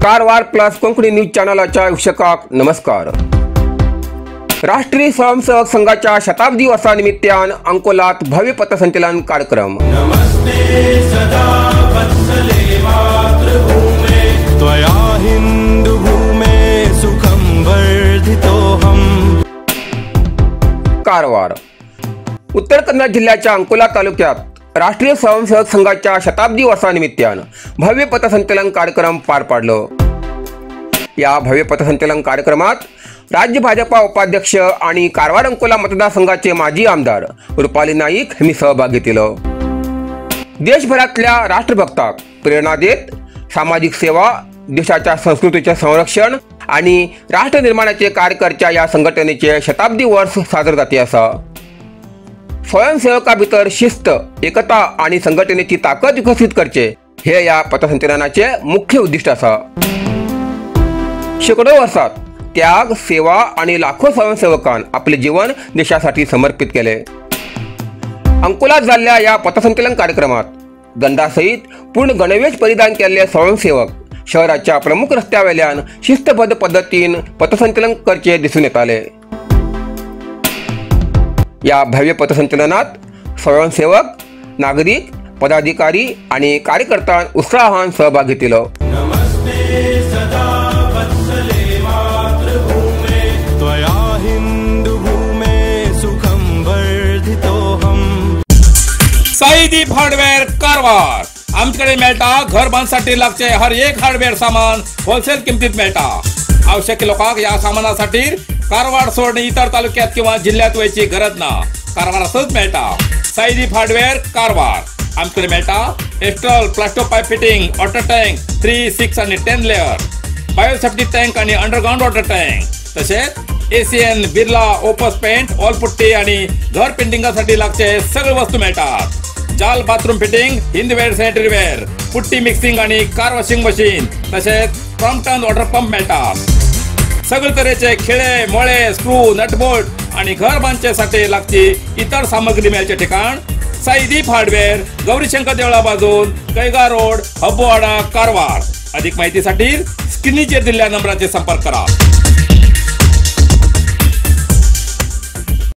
Karwar plus Konkani news चॅनलाच्या वीक्षकांक नमस्कार। राष्ट्रीय स्वयंसेवक संघाच्या शताब्दी वर्षानिमित्तान अंकोलात भव्य पथसंचलन कार्यक्रम। नमस्ते सदा वत्सले मातृभूमे त्वया हिंदुभूमे सुखं वर्धितोऽहम्। कारवार उत्तर कन्नड जिल्ह्याच्या अंकोला तालुक्यात राष्ट्रीय स्वयंसेवक संघाच्या शताब्दी वर्षानिमित्तान भव्य पथसंचलन कार्यक्रम पार पाडलो। या भव्य पथसंचलन कार्यक्रमात राज्य भाजपा उपाध्यक्ष आणि कारवार अंकोला मतदारसंघाचे माजी आमदार रुपाली नाईक यांनी सहभाग घेतला। देशभरातल्या राष्ट्रभक्तांक प्रेरणा देत सामाजिक सेवा, देशाच्या संस्कृतीचे संरक्षण आणि राष्ट्रनिर्माणाचे कार्य करच्या या संघटनेचे शताब्दी वर्ष साजरे जाते असा। स्वयंसेवकाभितर शिस्त, एकता आणि संघटनेची ताकद विकसित करचे हे या पथसंचलनाचे मुख्य उद्दिष्ट असा। शेकडो वर्षात त्याग, सेवा आणि लाखो स्वयंसेवकांनी आपले जीवन देशासाठी समर्पित केले। अंकोलात झालेल्या या पथसंचलन कार्यक्रमात दंडासहित पूर्ण गणवेश परिधान केलेले स्वयंसेवक शहराच्या प्रमुख रस्त्यावेल्यान शिस्तबद्ध पद्धतीने पथसंचलन करचे दिसून येत आले। या भव्य पथसंचलनात स्वयंसेवक, नागरिक, पदाधिकारी आणि कार्यकर्त्यांनी उत्साहाने सहभाग घेतला। नमस्ते सदा वत्सले मातृभूमे त्वया हिंदुभूमे सुखं वर्धितोऽहम्। साईदीप हार्डवेअर कारवार आमच्याकडे मेळटा घर बांधसाठी लागचे हर एक हार्डवेअर सामान होलसेल किमतीत मेळटा। आवश्यक लोकांक या सामानासाठी कारवार सोडून इतर तालुक्यात किंवा जिल्ह्यात वयची गरज ना, कारवारातच मेळटा। साईदीप हार्डवेअर कारवार आमच्याकडे मेळटा Astral plasto pipe fitting, water tank 3, 6 आणि 10 लेअर, बायोसेफ्टी टँक आणि अंडरग्राऊंड वॉटर टँक, तसेच ACN, Birla, Opus paint, wall putty आणि घर पेंटिंगासाठी लागचे सगळे वस्तू मिळतात। जाल bathroom fitting, Hindware sanitary ware, putty mixing आणि कार वॉशिंग मशीन, तसेच क्रॉम्पटन वॉटर पंप मिळतात। सगळे तऱ्हेचे खिळे, मोळे, स्क्रू, नटबोल्ट आणि घर बांधण्यासाठी लागची इतर सामग्री मिळायचे ठिकाण साईदीप हार्डवेअर, गौरीशंकर देवळा बाजून, कैगा रोड, हब्बोवाडा, कारवार। अधिक माहितीसाठी स्क्रीनवर दिलेल्या नंबराचे संपर्क करा।